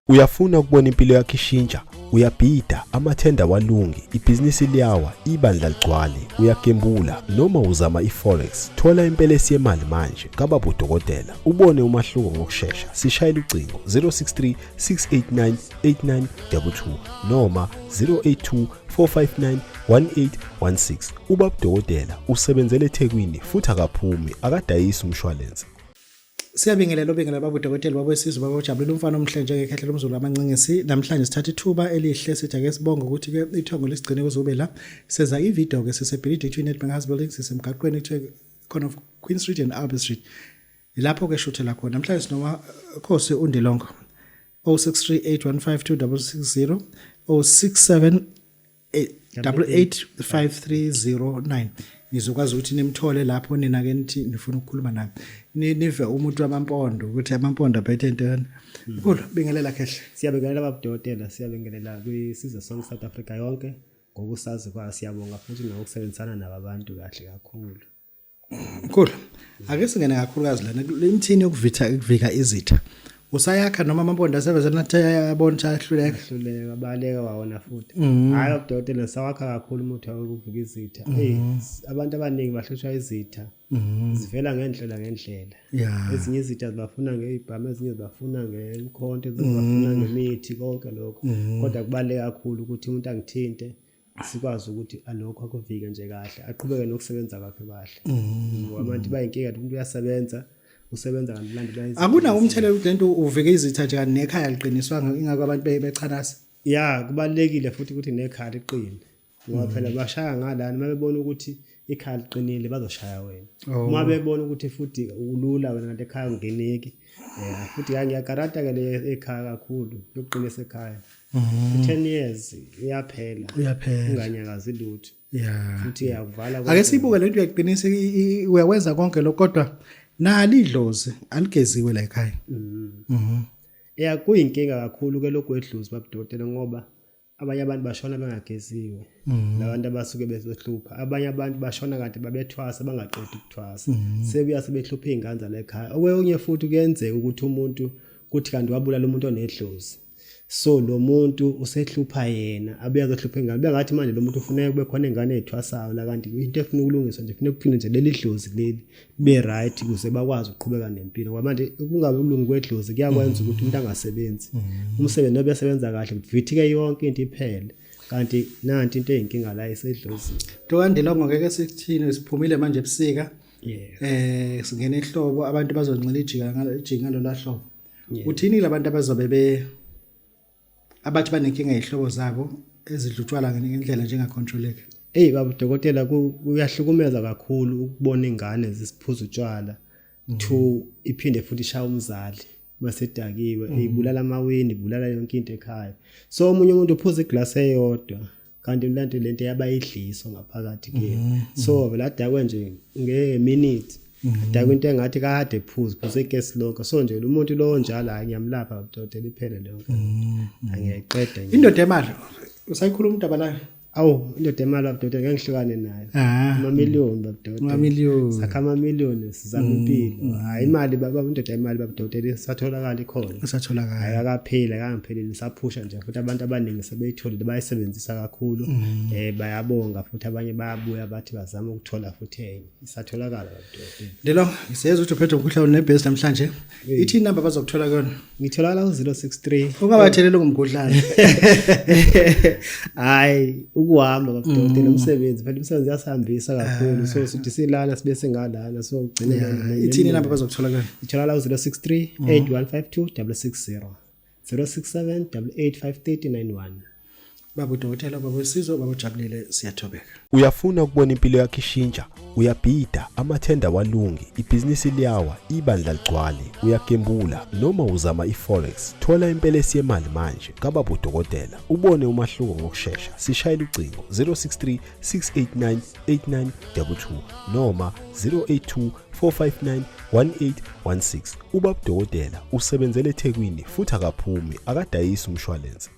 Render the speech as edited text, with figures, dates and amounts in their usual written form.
Uyafuna ukubona impilo yakho ishintsha? Uyabhida, amathenda awalungi, ibhizinisi liyawa, ibandla ligcwale, uyagembula noma uzama i-forex. Thola impelesi yemali manje kababa udokotela, ubone umahluko ngokushesha. Sishayela ucingo 063 689 8922 noma 082 459 1816. Ubaba udokotela usebenzele eThekwini futhi akaphumi, akadayisi umshwalense. Siyabingelela obingelela baba udokotela baba wesizwe baba ujabulela umfana omhle njengekhehla lomzulu amanqingisi namhlanje sithatha ithuba elihle sithi ake sibonge ukuthi ke ithongo lisigcine kuze ube la seza ivideo ke sisebhilidi ethiwa Nedbank House Building sisemgaqweni ethiwa corner of Queen Street and Albert Street ilapho ke shuthela khona namhlanje sinoma khosi uNdilongo 0638152660 067 885309 nizokwazi ukuthi nimthole lapho nina ke nithi nifuna ukukhuluma naye nive umuntu wamampondo ukuthi amampondo aphethe intoni mkhulu bingelela khehle. Siyabingelela babudokotela, siyabingelela kwisizwe sonke South Africa yonke ngokusazi kwayo, siyabonga futhi nangokusebenzisana nabo abantu kahle kakhulu. Mkhulu, ake singene kakhulukazi lana imthini yokuvitha ukuvika izitha. Usayakha noma amampondo aseveze nathi ayabona ukuthi ayahluleka. Hluleka baleka wawona futhi. Hayi udokotela sawakha kakhulu umuthi wokuvika izitha. Hey, abantu abaningi bahlushwa izitha. Zivela ngendlela ngendlela. Ezinye izitha zibafuna ngezibhamu, ezinye zibafuna ngemkhonto, ezinye zibafuna ngemithi konke lokho. Kodwa kubaluleke kakhulu ukuthi umuntu angithinte sikwazi ukuthi alokho akuvike nje kahle aqhubeke nokusebenza kwakhe kahle. Ngoba abantu bayinkinga umuntu uyasebenza usebenza kanti ulandela izinto. Akunawo umthelela ukuthi lento uvike izitha nje kanti nekhaya liqiniswanga ingakho abantu bechanasa. Ya, kubalulekile futhi ukuthi nekhaya liqine. Ngoba phela bashaya ngalana uma bebona ukuthi ikhaya liqinile bazoshaya wena. Uma bebona ukuthi futhi ulula wena kanti ekhaya ungeneki. Futhi ya ngiyagaranta ke le ekhaya kakhulu yokuqinisa ekhaya. 10 years iyaphela. Uyaphela. Unganyakazi lutho. Futhi iyakuvala Ake sibuke lento uyayiqinisa uyakwenza konke lokho kodwa nali idlozi aligeziwe la ekhaya. Ya kuyinkinga kakhulu ke lokhu wedlozi babudokotela ngoba abanye abantu bashona bengageziwe. Labantu abasuke bezohlupha. Abanye abantu bashona kade babethwasa bangaqedi ukuthwasa. Sebuya sebehlupha izingane zala ekhaya. Okunye futhi kuyenzeka ukuthi umuntu kuthi kanti wabulala umuntu onedlozi. So lo muntu usehlupha yena abuye azohlupha ingane. Bengathi manje lo muntu ufuneka kube khona ingane ezithwasayo la kanti into efuna ukulungiswa nje kufuneka kuphinde nje leli dlozi leli be right ukuze bakwazi ukuqhubeka nempilo. Ngoba manje ukungabi ukulungi kwedlozi kuyakwenza ukuthi umuntu angasebenzi. Umsebenzi nobe esebenza kahle kuvithike yonke into iphele. Kanti nanti into eyinkinga la isedlozini. Ntokandelongo ngeke sikuthini siphumile manje ebusika. Yeah. Singena ehlobo abantu bazoncela ijika ngalo ijika ngalolu hlobo. Uthini labantu abazobe be abathi banenkinga yehlobo zabo ezidlutshwala ngendlela njengacontroleka? Hey baba udokotela kuyahlukumeza kakhulu ukubona ingane zisiphuza utshwala to iphinde futhi ishaya umzali masedakiwe ibulala amawindi ibulala yonke into ekhaya. So omunye umuntu uphuza iglass eyodwa kanti lento lento yabayidliso ngaphakathi kuyena. So vele adakwe nje ngeminute adakwe into engathi kade ephuza phuza igesi lonke. So nje lo muntu lo njalo hayi ngiyamlapha udokotela iphele leyo nto. Angiyayiqeda nje. Indoda emali usayikhuluma udaba layo? Awu indoda emali babudokotela ngeke ngihlukane nayo. Amamiliyoni babudokotela. Amamiliyoni. Sakha amamiliyoni sizama impilo. Hayi imali baba indoda emali babudokotela isatholakala ikhona. Isatholakala. Hayi akapheli akangipheleli isaphusha nje futhi abantu abaningi sebeyitholile bayisebenzisa kakhulu. Bayabonga futhi abanye bayabuya bathi bazama ukuthola futhi enye. Isatholakala babudokotela. Ndilo siyezwa ukuthi uphethe umkhuhlane nebhesi namhlanje. Ithi inamba bazokuthola kuyona? Ngitholakala ku 063. Ungabatheleli ngomkhuhlane. Hayi ukuhamba babudokotela umsebenzi phela umsebenzi uyasihambisa kakhulu so sithi silana sibe singalana so ugcine Ithini inamba bazokuthola kuyona? Itholakala ku 063 8152 660 067 885391. Baba udokotela, baba wesizwe, baba ujabulile, siyathobeka. Uyafuna ukubona impilo yakho ishintsha? Uyabhida, amathenda awalungi, ibhizinisi liyawa, ibandla ligcwale, uyagembula noma uzama i-forex. Thola impelesi yemali manje kababa udokotela, ubone umahluko ngokushesha. Sishayela ucingo 063 689 8922 noma 082 459 1816. Ubaba udokotela usebenzele eThekwini futhi akaphumi, akadayisi umshwalense.